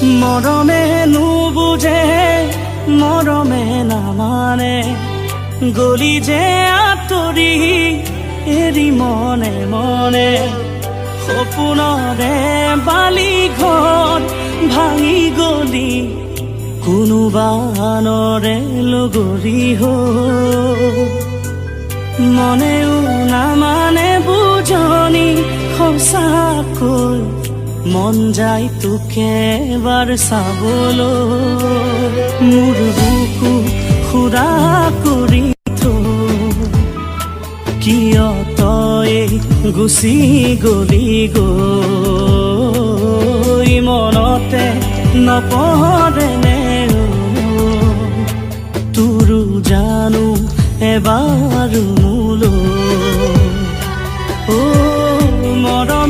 মৰমে নুবুজে, মৰমে নামানে, গলি যে আঁতৰি এৰি মনে মনে। সপোনৰে বালি ঘৰ ভাঙি গলি কোনোবা আনৰে লগৰী হৈ। মনেও নামানে বুজনি, সঁচাকৈ মন যায় তোকে এবাৰ চাবলৈ। মোৰ বুকু সুদা কৰি থৈ কিয় তই গুচি গলি গৈ? মনতে নপৰেনে তোৰো জানো এবাৰ মোলৈ? অ মৰমে